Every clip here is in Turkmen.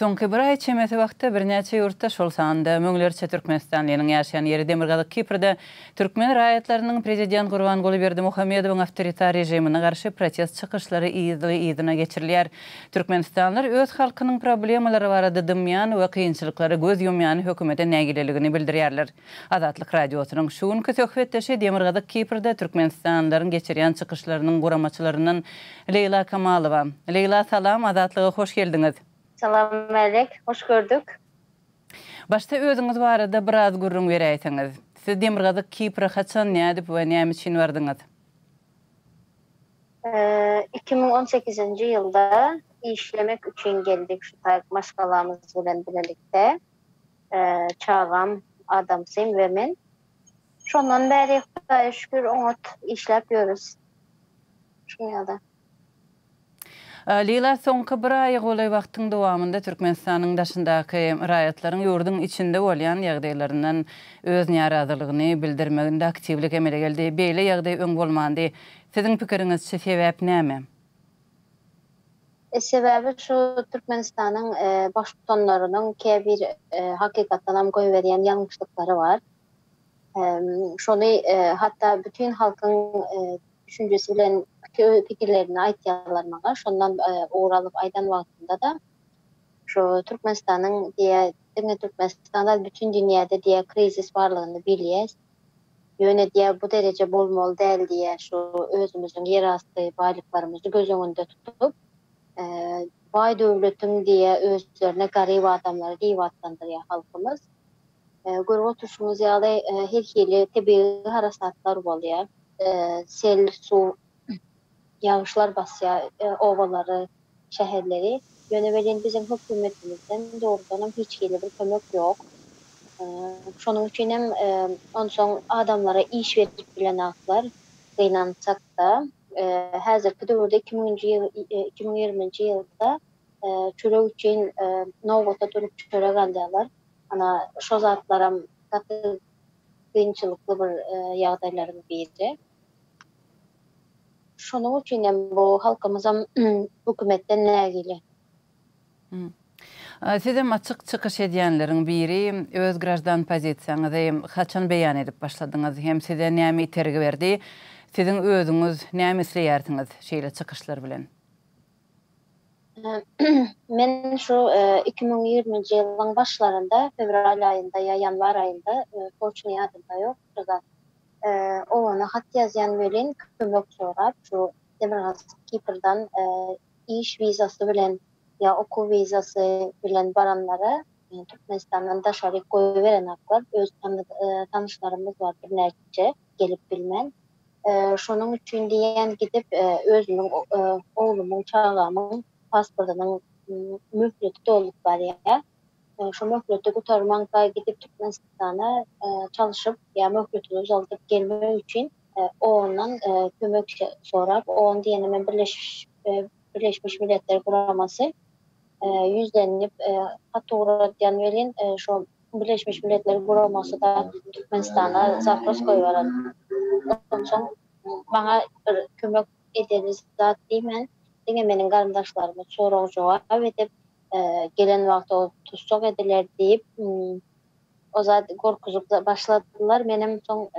Soňky bir aý çemesi wagtda birnäçe ýurtda, şol sanda müňlerçe türkmenistanlynyň ýaşaýan ýeri Demirgazyk Kiprde türkmen raýatlarynyň prezident Gurbanguly Berdimuhamedowyň awtoritar režimine garşy protest çykyşlary yzly-yzyna geçirilýär. Türkmenistanlylar öz halkynyň problemalary barada dymýan we kynçylyklara göz ýumýan hökümete nägileligini bildirýärler. Azatlyk Radiosynyň şu günki söhbetdeşi Demirgazyk Kiprde türkmenistanlylaryň geçirýän çykyşlarynyň guramaçylaryndan Leýla Kamalowa. Leýla salam, Azatlyga hoş geldiňiz. Salam Melek, hoş gördük. Başda özüňiz barada biraz gürrüň beräýseňiz. Siz Demirgazyk Kipre haçan, nädip we näme üçin bardyňyz? 2018-nji ýylda işlemek üçin geldik şu taýyk maşgalamyz bilen bilelikde. Çagam, adamsym we men. Şondan bäri Hudaýa şükür oňat işläp ýörüs. Şuň ýaly. Leýla, soňky bir aýa golaý wagtyň dowamynda Türkmenistanyň daşyndaky raýatlaryň ýurduň içinde bolýan ýagdaýlaryndan öz närazylygyny bildirmeginde aktiwlik emele geldi. Beýle ýagdaý öň bolmandy. Siziň pikiriňizçe sebäp näme? Sebäbi şu Türkmenistanyň baştutanlarynyň käbir hakykatdanam goýberýän ýalňyşlyklary bar. Şony hatda bütin halkyň düşünjesi bilen pikirlerini aýtýarlar maňa. Şondan ugur alyp aýdan wagtymda-da şu Türkmenistanyň diýýär, diňe Türkmenistanda däl, bütin dünýäde diýýär krizis barlygyny bilýäs. Ýöne diýýär bu dereje bolmaly däl diýýär şu özümiziň ýerasty baýlyklarymyzy göz öňünde tutup, baý döwletiň diýýär özlerine garyp adamlary diýip atlandyrýar halkymyz. Görüp oturyşyňyz ýaly, her hili tebigy harasatlar bolýar. Sel, suw, ýagyşlar basýar obalary, şäherleri. Ýöne welin biziň hökümetimizden dogrudanam hiç hili bir kömek ýok. Şonuň üçin hem onsoň adamlara iş berip bilenaklar, gynansak-da. Häzirki döwürde iki müňünji ýyl, 2020-nji ýylda çörek üçin nobata durup çörek alýarlar. Ana, şo zatlaram gaty kynçylykly bir ýagdaýlaryň biri. Şonuň üçin hem bu halkymyzam hökümetden nägile. Sizem açyk çykyş edýänleriň biri. Öz graždan pozisiýaňyzy haçan beýan edip başladyňyz hem size näme itergi berdi? Siziň özüňiz näme isleýärsiňiz şeýle çykyşlar bilen? Men şu 2020-nji ýylyň başlarynda, fewral aýynda ýa ýanwar aýynda, toçny ýadymda ýok, şu zat. Owana hat ýazýan welin, kömek sorap, şu Demirgazyk Kiprdan iş wizasy bilen ýa okuw wizasy bilen baranlara Türkmenistandan daşaryk goýberenoklar. Öz tanyşlarymyz bar birnäçe gelip bilmän. Şonuň üçin diýýän gidip özümiň oglumyň çagamyň pasportynyň möhleti dolup barýar. Şo möhleti gutarmanka gidip Türkmenistana çalşyp ýa möhletini uzaldyp gelmek üçin OON-dan kömek sorap, OON diýenim Birleşmiş Milletler Guramasy ýüzlenip hat ugradýan welin şo Birleşmiş Milletler Guramasy-da Türkmenistana zapros goýberen. Onsoň maňa bir kömek edeli zat diýmän, diňe meniň garyndaşlarymy sorag-jogap edip, gelen wagty ol tussag ediler diýip, o zat gorkuzyp başladylar. Menem soň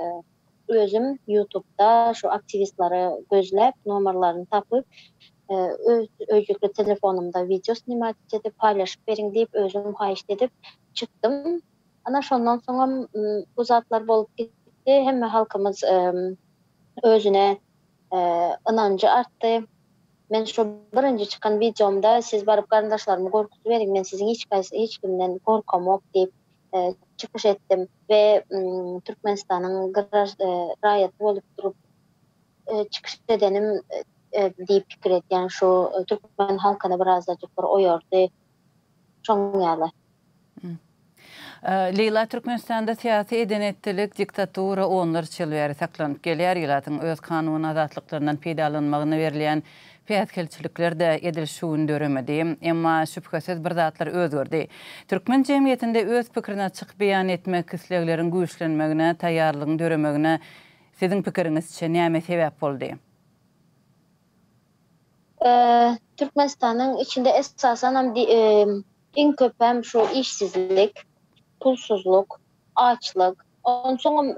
Özüm ýutubda şu aktiwistlary gözläp, nomerlaryny tapyp, öz öýjükli telefonymda wideo snimat edip, paýlaşyp beriň diýip, özüm haýyşt edip çykdym. Ana şondan soňam bu zatlar bolup gitdi. Hemme halkymyz özüne ynanjy artdy. Men şo birinji çykan wideomda siz baryp garyndaşlarymy gorkuzyberiň, men siziň hiç haýsy hiç kimden gorkamok diýip çykyş etdim we Türkmenistanyň raýaty bolup durup çykyş edenim diýip pikir edýän şu türkmen halkyny birazajyk bir oýardy şoň ýaly. Leýla Türkmenistanda syýasy eden-etdilik, diktatura onlarça ýyl bäri saklanyp gelýär. Ilatyň öz kanuny azatlyklaryndan peýdalanmagyna berilýän päsgelçilikler-de edil şu gün döremedi. Emma, şübhesiz, bir zatlar özgerdi. Türkmen jemgyýetinde öz pikirini açyk beýan etmek islegleriň güýçlenmegine, taýýarlygyň döremegine, siziň pikiriňizçe, näme sebäp boldy? Türkmenistanyň içinde esasanam. Iň köpem şu işsizlik, pulsuzlyk, açlyk. Onsoňam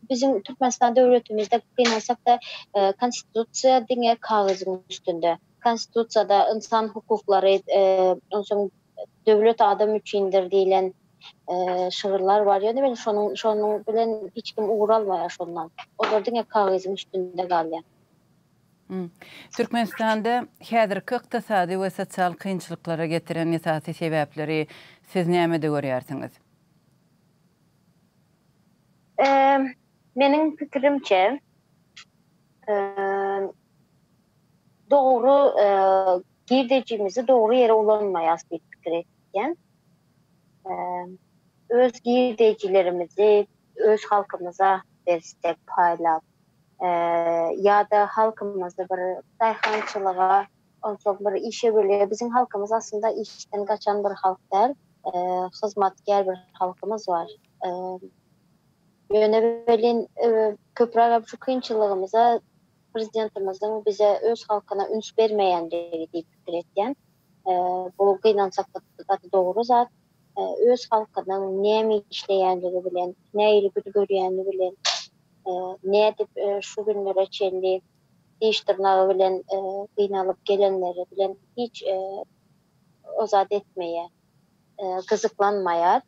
biziň Türkmenistan döwletimizde gynansak-da konstitusiýa diňe kagyzyň üstünde. Konstitusiýada ynsan hukuklary, onsoň döwlet adam üçindir diýlen şygyrlar bar. Ýöne men şonuň şonuň bilen hiç kim ugur almaýar şondan. Olar diňe kagyzyň üstünde galýar. Türkmenistanda häzirki ykdysady we sosial kynçylyklara getiren esasy sebäpleri siz nämede görýärsiňiz? Meniň pikirimçe, dogry girdejimizi dogry ýere ulanmaýarys diýip pikir edýän. Öz girdejilerimizi öz halkymyza bersek paýlap ýa-da halkymyzy bir daýhançylyga onsoň bir işe bölýär. Biziň halkymyz aslynda işden gaçan bir halk däl, hyzmatkär bir halkymyz bar. Ýöne welin köprägem şu kynçylygymyza prezidentimiziň bize öz halkyna üns bermeýänligi diýip pikir etýän. Bu gynansakda gaty dogry zat. Öz halkynyň näme işleýänligi bilen, nähili gün görýäni bilen, nädip şu günlere çenli diş-dyrnagy bilen gynalyp gelenleri bilen hiç o zat etmeýär, gyzyklanmaýar.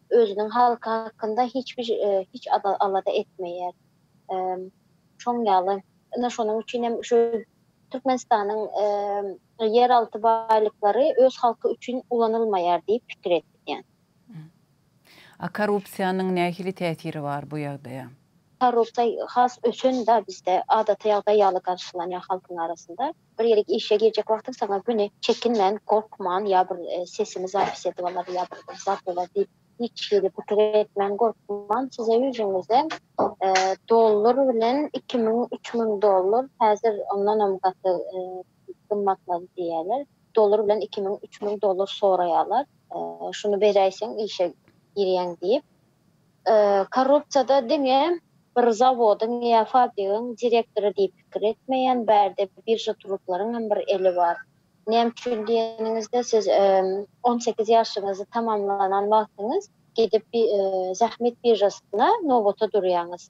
Özüniň halky hakynda hiç bir hiç alada etmeýär. Şoň ýaly, ine şonuň üçin hem şu Türkmenistanyň ýeralty baýlyklary öz halky üçin ulanylmaýar diýip pikir edýän. A korrupsiýanyň nähili täsiri bar bu ýagdaýa? Korrupsiýa has ösen-da bizde, adaty ýagdaý ýaly garşylanýar halkyň arasynda. Bir ýerik işe girjek wagtyň saňa göni çekinmän, gorkman ýa bir sesimi zapis edip alar ýa bir zat bolar diýip hiç hili pikir etmän, gorkman size ýüzüňize dollar bilen 2000, 3000 dollar, häzir ondanam gaty gymmatlady diýýärler. Dollar bilen 2000, 3000 dollar soraýarlar. Şuny beräýseň işe girýäň diýip. Korrupsiýada diňe bir zawodyň ýa fabrigiň direktory diýip pikir etmeýän, bärde birža turuplaryň hem bir eli bar. Näme üçin diýeniňizde siz 18 ýaşyňyzy tamamlanan wagtyňyz gidip zähmet biržasyna nobata durýaňyz.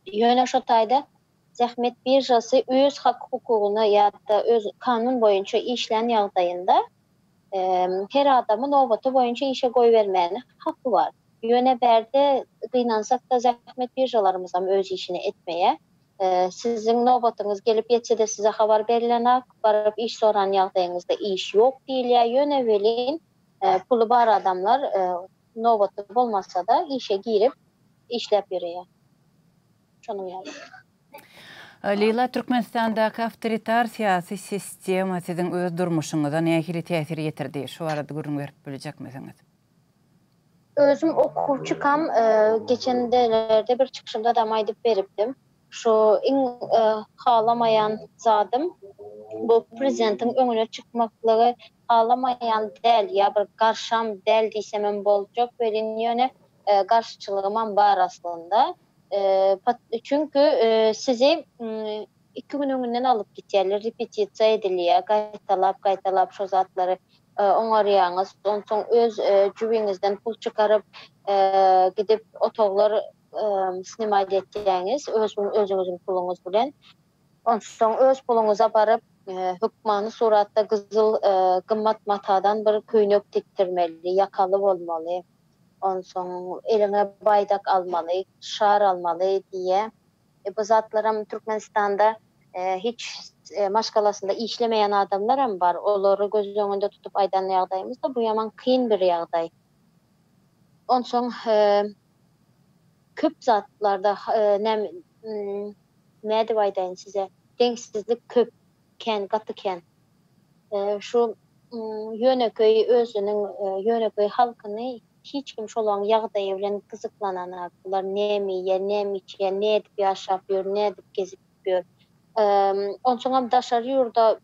Ýöne şo taýda zähmet biržasy öz hak-hukugyna ýa-da öz kanun boýunça işlän ýagdaýynda her adamy nobaty boýunça işe goýbermäne haky bar. Ýöne bärde gynansak-da zähmet biržalarymyzam öz işini etmeýär. Siziň nobatyňyz gelip ýetse-de size habar berilenak, baryp iş soran ýagdaýyňyzda iş ýok diýilýär. Ýöne welin puly bar adamlar nobaty bolmasa-da işe girip işläp ýöreýär. Şonuň ýaly. Leýla, Türkmenistandaky awtoritar syýasy sistema siziň öz durmuşyňyza nähili täsir ýetirdi? Şu barada gürrüň berip biljekmisiňiz? Özüm okuwçykam geçendelerde bir çykyşymdadam aýdyp beripdim. Şu iň halamaýan zadym bu prezidentiň öňüne çykmaklygy halamaýan däl ýa bir garşam däl diýsemem boljak welin ýöne garşyçylygymam bar aslynda. Çünki sizi iki gün öňünden alyp gitýärler, repetisiýa edilýär, gaýtalap-gaýtalap şo zatlary oňarýaňyz. Onsoň öz jübiňizden pul çykaryp, gidip otaglar snimat etýäňiz özüňiziň puluňyz bilen. Onsoň öz puluňyza baryp, hökmany suratda gyzyl gymmat matadan bir köýnek tikdirmeli, ýakaly bolmaly. Onsoň eliňe baýdak almaly, şar almaly diýýä. E bu zatlaram Türkmenistanda hiç maşgalasynda işlemeýän adamlaram bar. Olary göz öňünde tutup aýdan ýagdaýymyzda bu ýaman kyn bir ýagdaý. Onsoň köp zatlarda näme nädip aýdaýyn size, deňsizlik köp, kän, gaty kän. Şu ýönekeý özüniň ýönekeý halkyny hiç kim şolaň ýagdaýy bilen gyzyklananak. Bular näme iýýär, näme içýär, nädip ýaşap ýör, nädip gezip ýör. Onsoňam daşary ýurda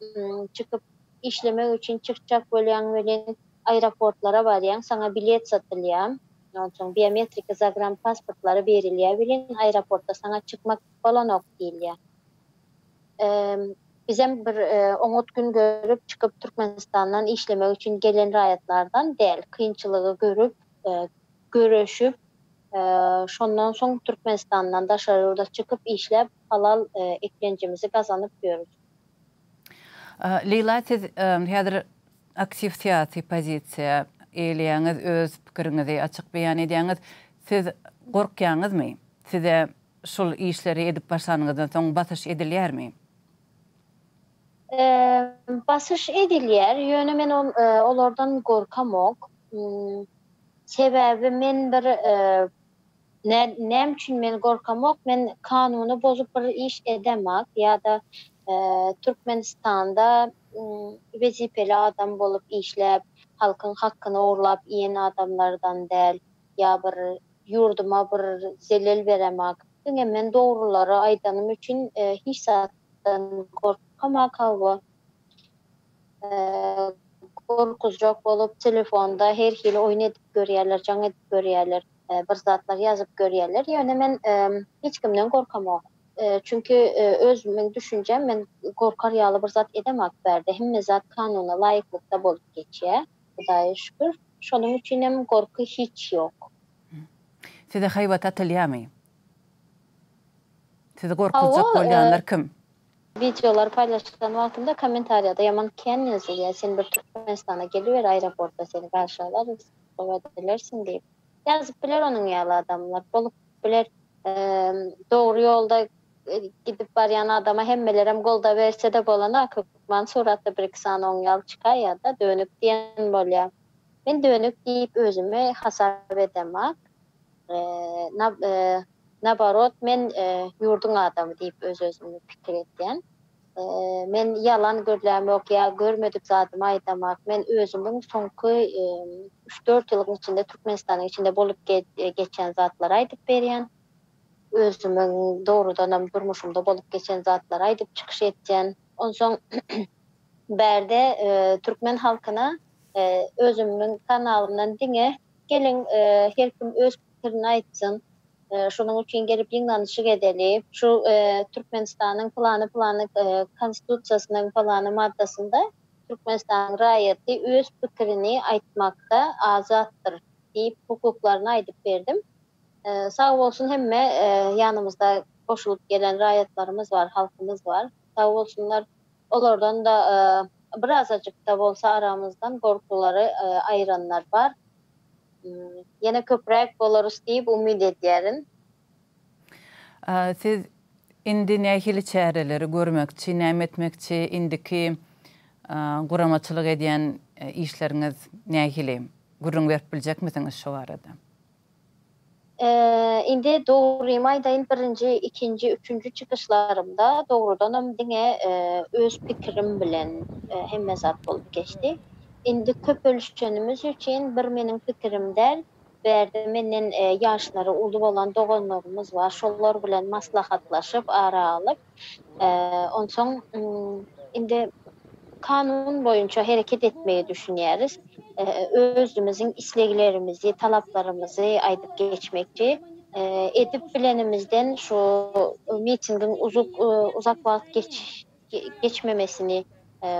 çykyp işlemek üçin çykjak bolýaň welin aeroportlara barýaň, saňa bilet satylýar. Onsoň biometriki zagran pasportlary berilýär welin aeroportda saňa çykmak bolanok diýilýär. Bizem bir oňat gün görüp çykyp Türkmenistandan işlemek üçin gelen raýatlardan däl. Kynçylygy görüp, göreşip, şondan soň Türkmenistandan daşary ýurda çykyp işläp halal eklenjimizi gazanyp ýörüs. Leýla siz häzir aktiw syýasy pozisiýa eýeleýäňiz, öz pikiriňizi açyk beýan edýäňiz. Siz gorkýaňyzmy? Size şul işleri edip başlanyňyzdan soň basyş edilýärmi? Basyş edilýär, ýöne men olardan gorkamok. Sebäbi men bir näme üçin men gorkamok, men kanuny bozup bir iş edemak ýa-da Türkmenistanda wezipeli adam bolup işläp, halkyň hakkyny ogurlap iýen adamlardan däl ýa bir ýurduma bir zelel beremak. Diňe men dogrulary aýdanym üçin hiç zatdan gorkamak hawa. Gorkuzjak bolup telefonda her hili oýun edip görýärler, jaň edip görýärler, bir zatlar ýazyp görýärler. Ýöne men hiç kimden gorkamok. Çünki özümiň düşünjem men gorkar ýaly bir zat edemak bärde. Hemme zat kanuna laýyklykda bolup geçýär. Hudaýa şükür. Şonuň üçinem gorky hiç ýok. Size haýbat atylýarmy? Sizi gorkuzjak bolýanlar kim? Wideolary paýlaşan wagtymda kommentariýada ýaman kän ýazylýar, sen bir Türkmenistana geliber aeroportda seni garşy alarys, sowgat edersiň diýip. Ýazyp biler onuň ýaly adamlar, bolup biler. Dogry ýolda gidip barýan adama hemmelerem goldaw berse-de bolanok, hökman suratda bir-iki sany oň ýaly çykaýýar-da, dönük diýen bolýar. Men dönük diýip özümi hasap edemak. Naborot men ýurduň adamy diýip öz-özümi pikir edýän. Men ýalan gürlämok ýa görmedik zadymy aýdamak. Men özümiň soňky üç-dört ýylyň içinde Türkmenistanyň içinde bolup geçen zatlary aýdyp berýän. Özümiň dogrudanam durmuşymda bolup geçen zatlary aýdyp çykyş etýän. Onsoň bärde türkmen halkyna özümiň kanalymdan diňe Geliň, her kim öz pikirini aýtsyn. Şonuň üçin gelip ýygnanyşyk edeli. Şu Türkmenistanyň pylany-pylany Konstitusiýasynyň pylany maddasynda Türkmenistanyň raýaty öz pikirini aýtmakda azatdyr diýip hukuklaryny aýdyp berdim. Sag bolsun hemme ýanymyzda goşulyp gelen raýatlarymyz bar, halkymyz bar. Sag bolsunlar. Olardan-da birazajyk-da bolsa aramyzdan gorkulary aýyranlar bar. Ýene köpräk bolarys diýip umyt edýärin. Siz indi nähili çäreleri görmekçi, näme etmekçi, indiki guramaçylyk edýän işleriňiz nähili? Gürrüň berip biljekmisiňiz şu barada? Indi dogrymy aýdaýyn, birinji, ikinji, üçünji çykyşlarymda dogrudanam diňe öz pikirim bilen hemme zat bolup geçdi. Indi köpelişenimiz üçin bir meniň pikirim däl, bärde menden ýaşlary uly bolan doganlarymyz bar, şolar bilen maslahatlaşyp, ara alyp, Onsoň indi kanun boýunça hereket etmegi düşünýäris. Özümiziň isleglerimizi, talaplarymyzy aýdyp geçmekçi. Edip bilenimizden şu mitingiň uzak wagt geçmemesini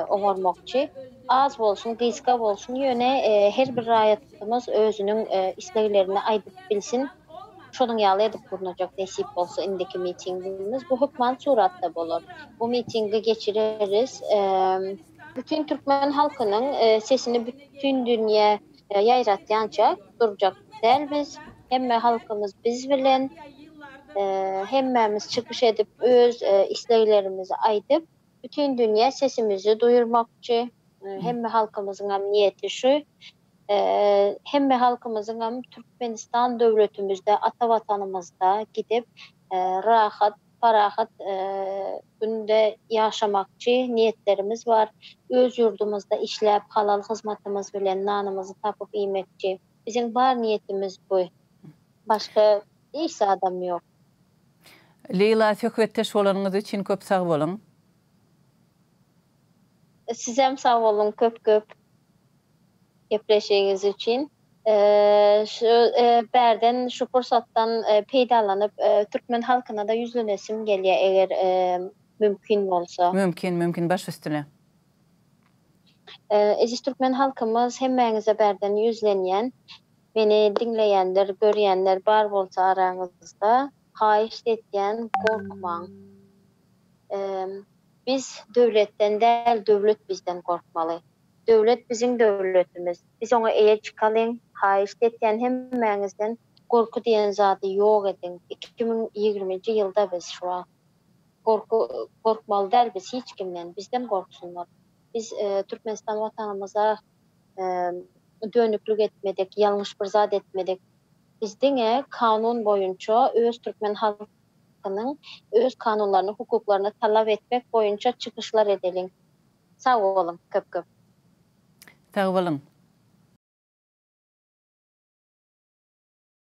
oňarmakçy. Az bolsun, gysga bolsun, ýöne her bir raýatymyz özüniň isleglerini aýdyp bilsin. Şonuň ýaly edip gurnajak nesip bolsa indiki mitingimiz. Bu hökman suratda bolar. Bu mitingi geçireris. Bütin türkmen halkynyň sesini bütin dünýä ýaýratýança durjak däl biz. Hemme halkymyz biz bilen. Hemmämiz çykyş edip öz isleglerimizi aýdyp bütin dünýä sesimizi duýurmakçy. Hemme halkymyzyňam niýeti şu. Hemme halkymyzyňam Türkmenistan döwletimizde ata watanymyzda gidip rahat parahat günde ýaşamakçy niýetlerimiz bar. Öz ýurdumyzda işläp halal hyzmatymyz bilen nanymyzy tapyp iýmekçi. Biziň bar niýetimiz bu. Başga hiç zadam ýok. Leýla söhbetdeş bolanyňyz üçin köp sag boluň. Sizem sag boluň köp köp gepleşigiňiz üçin. Şu bärden şu pursatdan peýdalanyp türkmen halkyna-da ýüzlenesim gelýär eger. Mümkin bolsa. Mümkin, mümkin baş üstüne. Eziz türkmen halkymyz hemmäňize bärden ýüzlenýän. Meni diňleýänler, görýänler bar bolsa araňyzda haýyşt etýän gorkmaň. Biz döwletden däl döwlet bizden gorkmaly. Döwlet biziň döwletimiz. Biz oňa eýe çykalyň. Haýyşt etýän hemmäňizden gorky diýen zady ýok ediň. 2020-nji ýylda biz şu wagt. Gorky gorkmaly däl biz hiç kimden. Bizden gorksunlar. Biz Türkmenistan watanymyza dönüklik etmedik, ýalňyş bir zat etmedik. Biz diňe kanun boýunça öz türkmen halkynyň öz kanunlaryny, hukuklaryny talap etmek boýunça çykyşlar edeliň. Sag boluň köp köp. Sag boluň.